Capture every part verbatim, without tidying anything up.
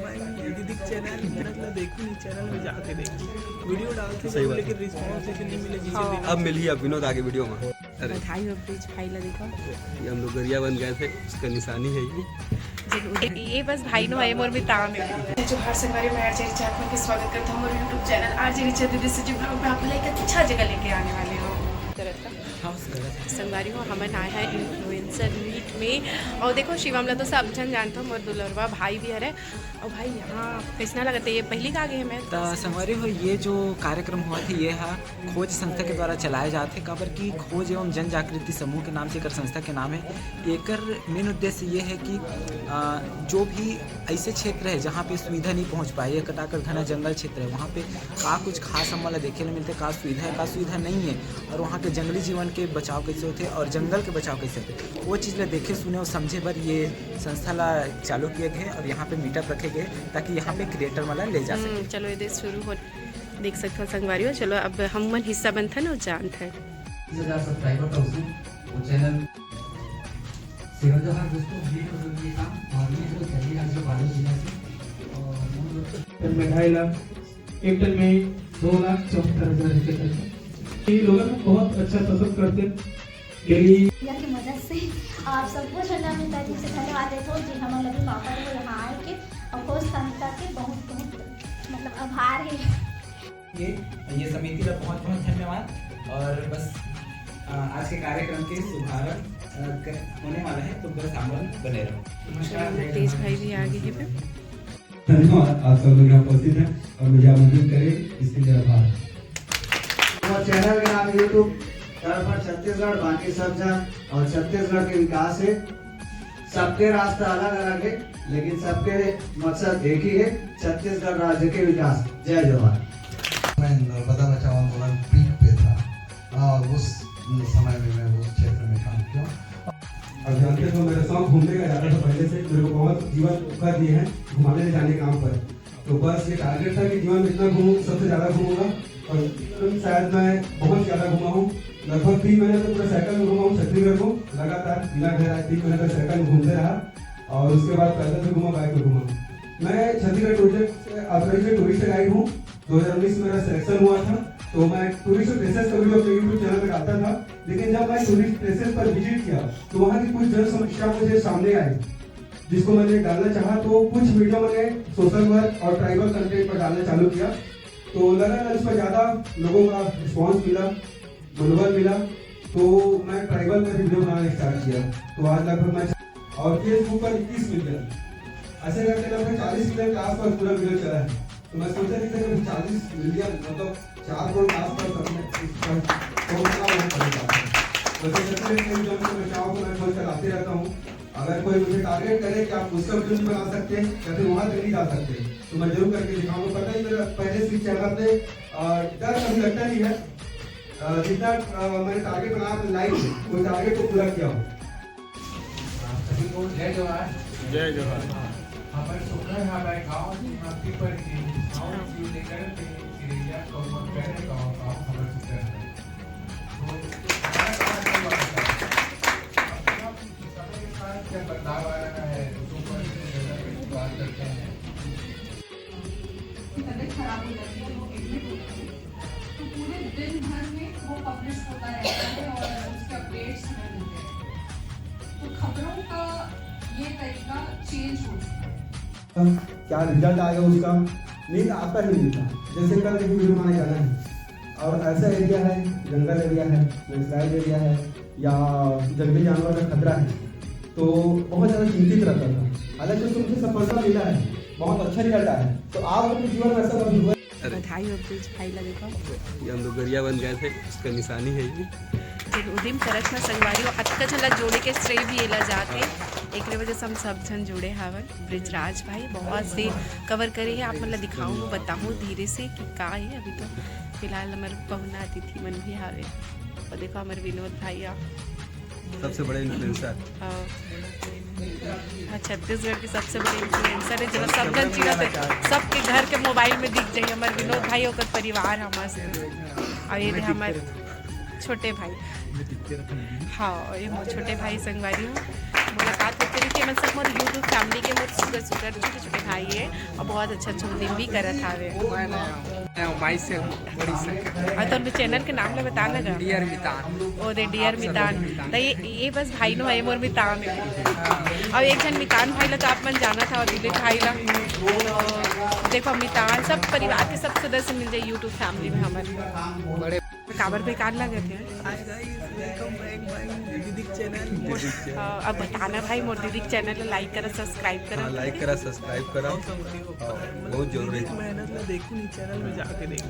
दीदी के चैनल, मेहनत ला देखी नहीं, चैनल में जाके देखी, वीडियो डालते सही बात। लेकिन रिस्पॉन्स जैसे नहीं मिले, जिसे हाँ। देना अब मिली अब विनोद आगे वीडियो में। अरे। बधाई हो ब्रिज भाई ला, देखो। ये हम लोग गरिया बन गए थे, उसका निशानी है ये। जरूर। ये बस भाई नो है, मोर मितान है। जोहार संगवारी, मैं आरजे रिचा आप मन के स्वागत करता हूँ मोर YouTube चैनल आरजे रिचा दीदी से जी vlog में आप लोग एक अच्छा जगह लेके आने वाले हो। हाँ, संगवारी हो, हमन आए हैं इन्फ्लुएंसर मीट में। और देखो, शिवम ला तो सब झन जानते हो, मोर दुलरवा भाई भी हरे। और भाई, यहाँ कैसना लगत है? ये पहली का आगे है मैं। त संगवारी हो, ये जो कार्यक्रम हुआ था, ये हा खोज संस्था के द्वारा चलाए जात हे, काबर कि खोज एवं जन जागृति समूह के नाम से एकर संस्था के नाम है। एकर मेन उद्देश्य ये है कि, अ, जो भी ऐसे क्षेत्र है जहाँ पे सुविधा नहीं पहुँच पाए, ये कटाकर घना जंगल क्षेत्र है, वहाँ पे का कुछ खास हमन ला देखे ला मिलथे, का सुविधा है, का सुविधा नहीं है, और वहाँ के जंगली जीवन के बचाव कैसे होथे और जंगल के बचाव कैसे होथे, वो चीज़ ला देखे, सुने और समझे बर ये संस्था ला चालू किए गए और यहाँ पे मीटअप रखे गए, ताकि यहाँ पे क्रिएटर मन ला ले जा सके। हम्म, चलो, ये दे शुरू हो, देख सकथो संगवारी हो। चलो, अब हम मन हिस्सा बनथन और जानथन। तीस हजार सब्सक्राइबर था उसमें, वो चैनल सेवा जोहार दोस्तों, मैं कर रही हूँ ये काम और मैं जो चलिए आज जो बारह जिला से और मैं टन में ढाई लाख, एक टन में दो लाख चौहत्तर हजार रुपये तक है। ये लोगों को बहुत अच्छा पसंद करते हैं। मेरी या की मदद से आप सबको झंडा मिलता है, जिनसे धन्यवाद देते हो जी, हमारे लगे पापा को यहाँ आए के और खोज संस्था के बहुत बहुत मतलब आभार है। ये, ये समिति का बहुत बहुत धन्यवाद और बस, अ, आज के कार्यक्रम के शुभारंभ, अ, क-, होने वाला है, तो बस आप लोग बने रहो। नमस्कार, जय तेज जवान। भाई भी आ गए हैं। धन्यवाद, आप सब लोग यहाँ उपस्थित हैं और मुझे आमंत्रित करे, इसके लिए आभार। और चैनल का नाम YouTube दरअसल छत्तीसगढ़ बाकी सब जन और छत्तीसगढ़ के विकास है। सबके रास्ता अलग अलग है, लेकिन सबके मकसद एक ही है, छत्तीसगढ़ राज्य के विकास। जय जोहार। मैं नर्मदा बचाओ आंदोलन पीक पे था और उस समय में मैं उस क्षेत्र में काम किया। अब जानते हो, मेरा शौक घूमने का ज़्यादा था पहले से। मेरे को बहुत जीवन धोखा दिए हैं घुमाने ले जाने काम पर। तो बस ये टारगेट था कि जीवन में इतना घूमूं, सबसे ज़्यादा घूमूंगा। और शायद मैं बहुत ज़्यादा घूमा हूँ, लगभग तीन महीने तक पूरा साइकिल में घूमा हूँ छत्तीसगढ़ को लगातार, बिना घर आए तीन महीने तक साइकिल में घूमते रहा। और उसके बाद पैदल भी घूमा, बाइक भी घूमा। मैं छत्तीसगढ़ टूरिज्म से ऑथराइज टूरिस्ट गाइड हूँ। दो हज़ार उन्नीस में मेरा सिलेक्शन हुआ था, तो मैं टूरिस्ट प्लेसेस का वीडियो अपने YouTube चैनल पे डालता था। लेकिन जब मैं टूरिस्ट प्लेसेस पर विजिट किया, तो वहाँ की कुछ जन समस्या मुझे सामने आई, जिसको मैंने डालना चाहा। तो कुछ वीडियो मैंने सोशल वर्क और ट्राइबल कंटेंट पर डालना चालू किया। तो लगातार इस पर ज़्यादा लोगों का रिस्पॉन्स मिला, मनोबल मिला, तो मैं ट्राइबल का वीडियो बनाना स्टार्ट किया। तो आज लगभग मैं, और फेसबुक पर इक्कीस मिलियन, ऐसे करके लगभग चालीस मिलियन के आसपास पूरा वीडियो चला है। तो मैं सोचा नहीं था कि चालीस मिलियन, मतलब चार करोड़ के आसपास हमने इस पर पहुंचना बहुत बड़ी बात है। वैसे सच्ची में इन जन समस्याओं को मैं खोज कर लाते रहता हूँ। अगर कोई मुझे टारगेट करे कि आप उसका वीडियो नहीं बना सकते या फिर वहाँ तक नहीं जा सकते, तो मैं जरूर करके दिखाऊंगा। पता ही मेरा पहले से चैनल पे, अ, डर कभी लगता नहीं है। अ, जितना, अ, मैंने टारगेट बनाया था लाइफ में, वो टारगेट को पूरा किया हूँ। आप सभी को जय जोहार। जय जोहार। हमर सुघर हवय गाँव, जिहाँ पीपर के छाँव, जीव ले करत हे चिरैया, कौआ करे काँव काँव, हमर सुघर हवय। तो हमारा कहाँ से हुआ था? अब समय के साथ जब बदलाव आ रहा है, तो ऊपर से जगह पे बात करते हैं। तबीयत खराब हो जाती है, वो एडमिट होती है, तो पूरे दिन भर में वो पब्लिश होता रहता है और उसके अपडेट्स हमें मिलते हैं। तो खबरों का ये तरीका चेंज हो चुका है। क्या रिजल्ट आएगा उसका, नींद आता ही नहीं था। जैसे कल एक वीडियो बनाने जाना है और ऐसा एरिया है, जंगल एरिया है, लैंडस्लाइड एरिया है या जंगली जानवर का खतरा है, तो बहुत ज़्यादा चिंतित रहता था। हालांकि उसको मुझे सफलता मिला है, बहुत अच्छा रिजल्ट आया है। तो आप अपने जीवन में ऐसा कभी हुआ? अरे। बधाई हो ब्रिज भाई ला, देखो। ये हम लोग गरिया बन गए थे, उसका निशानी है ये। जरूर, उदिम करत ना संगवारी हो, अतका झन ला जोड़े के श्रेय भी एला जात हे। एकरे वजह से हम सब झन जुड़े हावन। ब्रिजराज भाई बहुत से कवर करे हे, आप मन ला दिखाऊँ, बताऊँ धीरे से कि का हे। अभी तो फिलहाल हमर पहुना अतिथि मन भी हावे। और देखो हमर विनोद भाई आ सबसे बड़े इन्फ्लुएंसर। हाँ। हाँ, छत्तीसगढ़ के सबसे बड़े इन्फ्लुएंसर है, जेला सब झन चिन्हत हे, सबके घर के मोबाइल में दिख जाही। हमर विनोद भाई, ओकर परिवार ह मस्त। और ये दे हमर छोटे भाई। हाँ, ये मोर छोटे भाई संगवारी हो। मुलाकात होते रही कि मन सब मोर YouTube family के मोर सुगर सुगर छोटे छोटे भाई है और बहुत अच्छा अच्छा उदिम भी करत हावे। Myself, बड़ी से। और तो channel के नाम ला बता लगा। Dear मितान। ओ दे डियर मितान। तो ये ये बस भाई नो है मोर मितान है। और एक जन मितान भाई ला तो आप मन जाना था और दिलीप भाई ला। तो देखो मितान सब परिवार के सब सदस्य मिल जाए YouTube family में हमारे। बड़े काबर बेकार लगे थे। Hi guys, welcome back my दीदी के channel। हाँ, अब बताना भाई मोर दीदी के channel ला like करा subscribe करा। हाँ, like करा, subscribe करा। हाँ, बहुत जरूरी है। मेहनत ला देखू नहीं, channel में जाके देखू।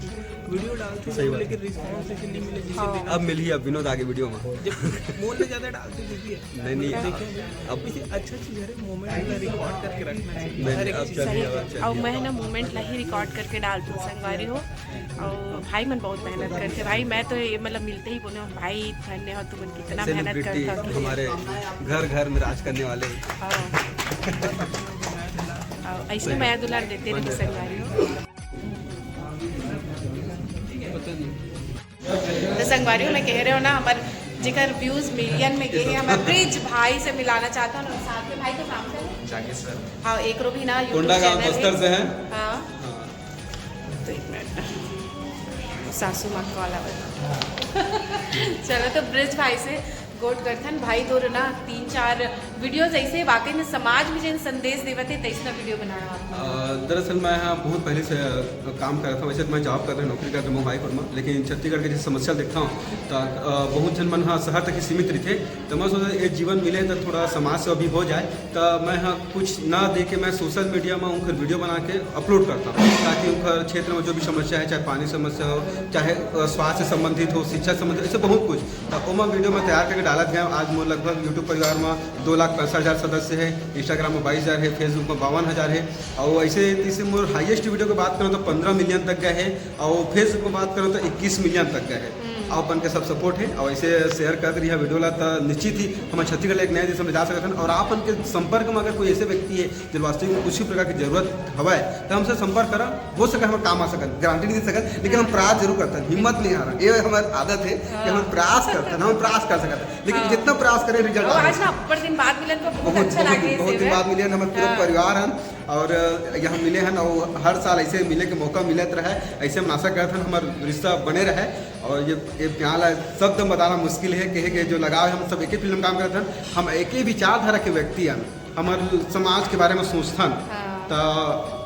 Video डालते सही हो बात। लेकिन response जैसे नहीं मिले जिसे हाँ। देखा। अब मिली अब विनोद आगे वीडियो में। जब मोर ले ज्यादा डालते दीदी है। नहीं नहीं, देखे अब इसे अच्छा चीज है, moment ला record करके रखना चाहिए। नहीं हर नहीं, एक अब चीज चलिए, सही अब है। चलिए। और मैं है ना moment ला ही record करके डालती हूँ संगवारी हो। और भाई मन बहुत मेहनत करते भाई, मैं तो ये मतलब मिलते ही बोले भाई धन्य हो तुमन कितना मेहनत सेलिब्रिटी करता हो। हमारे घर घर में राज करने वाले। हाँ। और ऐसे मया दुलार देते रहे संगवारी हो। तो संगवारी हो मैं कह रहे हो ना हमारे जेकर views million में गए हैं हमारे ब्रिज भाई से मिलाना चाहता हूँ और साथ में भाई को नाम से जागेश्वर। हाँ एक रो भी ना YouTube कोंडागांव channel बस्तर है। से हैं। हाँ तो एक मिनट सासू माँ कॉल आवे। चलो तो ब्रिज भाई से गोठ करथन भाई तोर ना तीन चार videos ऐसे वाकई में समाज में जिन संदेश देवत है तैसना video बनाया आपने। अ, दरअसल मैं यहाँ बहुत पहले से अ, काम करता हूँ। वैसे तो मैं जॉब करता हूँ, नौकरी करता हूँ मोबाइल पर में, लेकिन छत्तीसगढ़ के जैसे समस्या देखता हूँ तो अ, बहुत जन मन हाँ शहर तक ही सीमित रहिथे। तो मैं सोचा ये जीवन मिले तो थोड़ा समाज सेवा भी हो जाए। तो मैं हाँ कुछ ना दे के मैं सोशल मीडिया में उनकर वीडियो बना के अपलोड करता हूँ, ताकि उनकर क्षेत्र में जो भी समस्या है, चाहे पानी समस्या हो, चाहे अ, स्वास्थ्य संबंधित हो, शिक्षा संबंधित, ऐसे बहुत कुछ। तो ओमा वीडियो में तैयार करके डालत गया। आज मोर लगभग YouTube परिवार में दो लाख पैंसठ हज़ार सदस्य है, Instagram में बाईस हज़ार है, Facebook में बावन हज़ार है। और ऐसे जैसे मोर हाईएस्ट वीडियो की बात करूँ तो पंद्रह मिलियन तक गए है और Facebook में बात करूँ तो इक्कीस मिलियन तक गए है। आप मन के सब सपोर्ट है और ऐसे शेयर कर रही है वीडियो ला तो निश्चित ही हम छत्तीसगढ़ एक नया दिशा में जा सकते हैं। और आप मन के संपर्क में अगर कोई ऐसे व्यक्ति है जो वास्तविक में कुछ भी प्रकार की जरूरत हवा है तो हमसे संपर्क करा, हो सके हम काम आ सकत, गारंटी नहीं दे सकत, लेकिन हम प्रयास जरूर करते हैं, हिम्मत नहीं हारा। ये हमारी आदत है कि हम प्रयास करते हैं, हम प्रयास कर सकते हैं, लेकिन हाँ। जितना प्रयास करें रिजल्ट और आज ना ऊपर दिन बाद मिलन तो बहुत बहुत अच्छा लगे बहुत दिन बाद मिले हैं, हमारे पूरे हाँ। परिवार हैं और यहाँ मिले हैं और हर साल ऐसे मिले के मौका मिलत रहे। ऐसे हम आशा करते हैं हमारा रिश्ता बने रहे। और ये ये प्याला शब्द में बताना मुश्किल है, कहे के जो लगाव है, हम सब एक ही फील्ड में काम करते हैं, हम एक ही विचारधारा के व्यक्ति हैं, हमारे समाज के बारे में सोचथन। हाँ। तो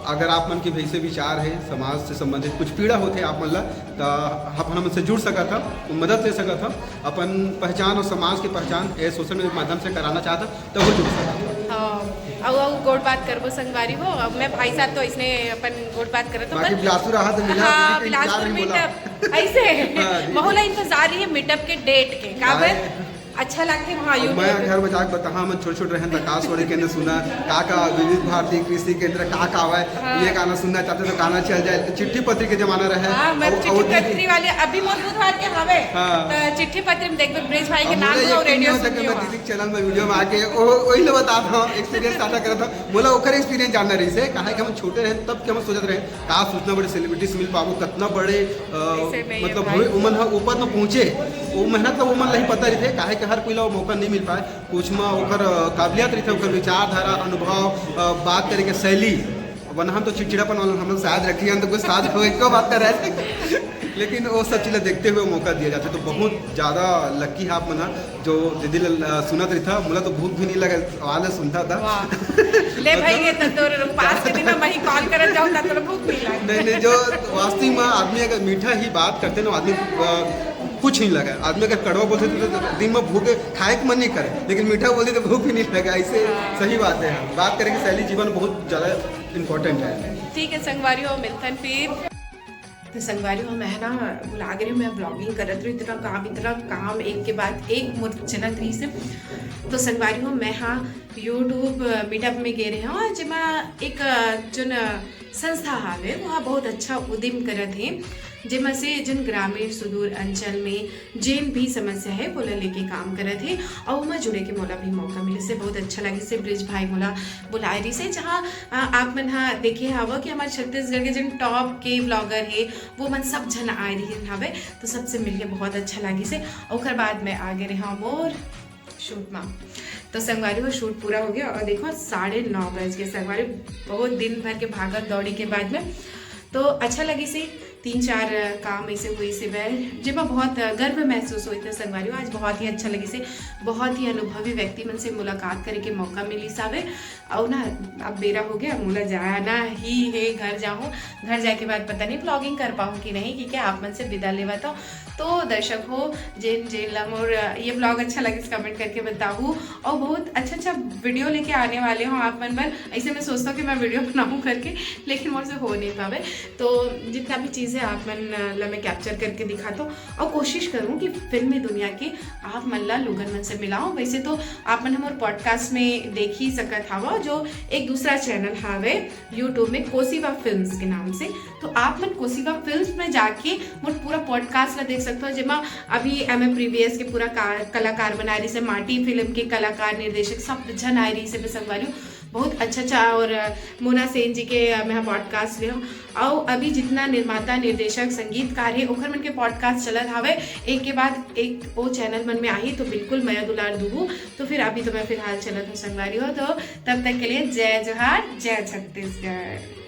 अगर आप मन के भी ऐसे विचार है, समाज से संबंधित कुछ पीड़ा होते आप मन ला, तो आप हमसे जुड़ सकत ह, मदद ले सकत ह, अपन पहचान और समाज की पहचान ये सोशल मीडिया के माध्यम से कराना चाहता तो वो जुड़ सकत ह। हाँ, अब अब गोठ बात करबो संगवारी हो। अब मैं भाई साथ तो इसने अपन गोठ बात करत हो, बाकी पर बिलासपुर रहा तो मिला, हाँ लेकिन इंतजार बिलासपुर नहीं में बोला। तब ऐसे हाँ, जी। माहौल इंतजार रही है मीटअप के डेट के काबर हाँ। अच्छा लगते वहाँ अब मैं YouTube घर में जाके बताहा, मैं छोटे छोटे रहन त आकाशवाणी केंद्र सुना, का का विविध भारती कृषि केंद्र का का हवय, हाँ। ये गाना सुनना चाहते तो गाना चल जाए। चिट्ठी पत्री के जमाना रहे। हाँ मैं और- चिट्ठी और दीदी- पत्री वाले अभी मोर बुधवार के हवे हाँ। तो चिट्ठी पत्री में देखबे ब्रिज भाई के अब नाम मुझे को यकीन नहीं रेडियो होता कि सुनियो मैं दीदी के चैनल में वीडियो में आके ओ- वही लो बताता हूँ, एक्सपीरियंस साझा करता हूँ। मोला ओकर एक्सपीरियंस जानना रही से, कहा कि हम छोटे रहे तब कि हम सोचत रहे का सूचना बड़े सेलिब्रिटी से मिल पाबो, कितना बड़े अ, ऐसे में ये मतलब भाई हुए उमन ह ऊपर में पहुँचे, वो मेहनत ला उमन नहीं पता रही थे, काहे कि हर कोई ला वो मौका नहीं मिल पाए। कुछ में ओकर अ, काबिलियत रही थे, ओकर विचारधारा, अनुभव, अ, बात करे के शैली, वरना हम तो चिड़चिड़ापन वाला हम लोग शायद रखी हम तो कुछ साथ हो एक बात कर रहे थे। लेकिन वो सब चीज़ें देखते हुए मौका दिया जाता है, तो बहुत ज़्यादा लकी है आप मन ह। जो दीदी ल-, अ, सुनत रही था, मोला तो भूख भी नहीं लगा, आवाज सुनता था। वाह। ले भाई ये तो तोर पास के दिन मैं ही कॉल करत जाऊँ ता तोर भूख नहीं लगे। नहीं नहीं, जो वास्तव में आदमी अगर मीठा ही बात करते ना, आदमी अ, कुछ नहीं लगा। आदमी अगर कड़वा बोलते तो दिन में भूख खाए के मन नहीं करे, लेकिन मीठा बोलते तो भूख भी नहीं लगा। ऐसे सही बात है, बात करें कि शैली जीवन बहुत ज़्यादा इम्पोर्टेंट है। ठीक है संगवारी हो, मिलथन फिर। तो संगवारी हो, मैं ना भुला गई, मैं ब्लॉगिंग करत रही, इतना काम, इतना काम, एक के बाद एक मोर चलत रही से। तो संगवारी हो, मैं हाँ YouTube मीटअप में गे रहे हूँ, जेमा एक अ, जोन अ, संस्था हावे, वहाँ बहुत अच्छा उद्यम करत हे, जेमा से जोन ग्रामीण सुदूर अंचल में जेन भी समस्या है, ओला लेके काम करत हे, और ओमा जुड़े के मोला भी मौका मिले से बहुत अच्छा लगे से ब्रिज भाई मोला बुलाए रही से, जहाँ अ, आप मन हा देखे हावो कि हमारे छत्तीसगढ़ के जोन टॉप के ब्लॉगर हे, वो मन सब झन आए रही हावे, तो सबसे मिलके बहुत अच्छा लगी से। ओकर बाद मैं आगे रहा मोर शूट मा। तो संगवारी हो, शूट पूरा हो गया और देखो, साढ़े नौ बज गए संगवारी, बहुत दिन भर के भागत दौड़ी के बाद में। तो अच्छा लगिस हे, तीन चार काम ऐसे होइस हे, जेमा बहुत गर्व महसूस होइस हे संगवारी हो। आज बहुत ही अच्छा लगिस हे, बहुत ही अनुभवी व्यक्ति मन से मुलाकात करे के मौका मिलिस हवे। अउ ना, अब बेरा हो गया, मोला जाना ही हे, घर जाहूँ। घर जाए के बाद पता नहीं vlogging कर पाहूँ कि नहीं, क्योंकि आप मन से विदा लेवत हूँ। तो दर्शक हो, जेन जेन ला मोर ये vlog अच्छा लगिस, comment करके बताहू। और बहुत अच्छा अच्छा video लेके आने वाले हूँ आप मन बर। ऐसे मैं सोचता हूँ कि मैं video बनाऊँ करके, लेकिन मोर से हो नहीं पावे। तो जितना भी चीज़ें आप मन ला मैं capture करके दिखाता हूँ और कोशिश करूँ कि फिल्मी दुनिया के आप मन ला लोगन मन से मिलाऊँ। वैसे तो आप मन हमर podcast में देख ही सकत हवा, जो एक दूसरा channel हावे YouTube में कोसिवा फिल्म्स के नाम से। तो आप मन कोसिवा फिल्म्स में जाके मोर पूरा podcast ला देख सकते हो, जेमा अभी एम ए प्रीवियस के पूरा का-, कलाकार बनाए रहिस हे, माटी फिल्म के कलाकार, निर्देशक सब झन आए रहिस हे संगवारी हो। बहुत अच्छा अच्छा, और अ, मोना सेन जी के अ, मैं podcast ले हूँ। और अभी जितना निर्माता, निर्देशक, संगीतकार है, ओखर मन के podcast चलत हवे, एक के बाद एक वो channel मन में आही, तो बिल्कुल मया दुलार दूहू। तो फिर अभी तो मैं फिलहाल चलत हूँ संगवारी हो, तो तब तक के लिए जय जोहार, जय छत्तीसगढ़।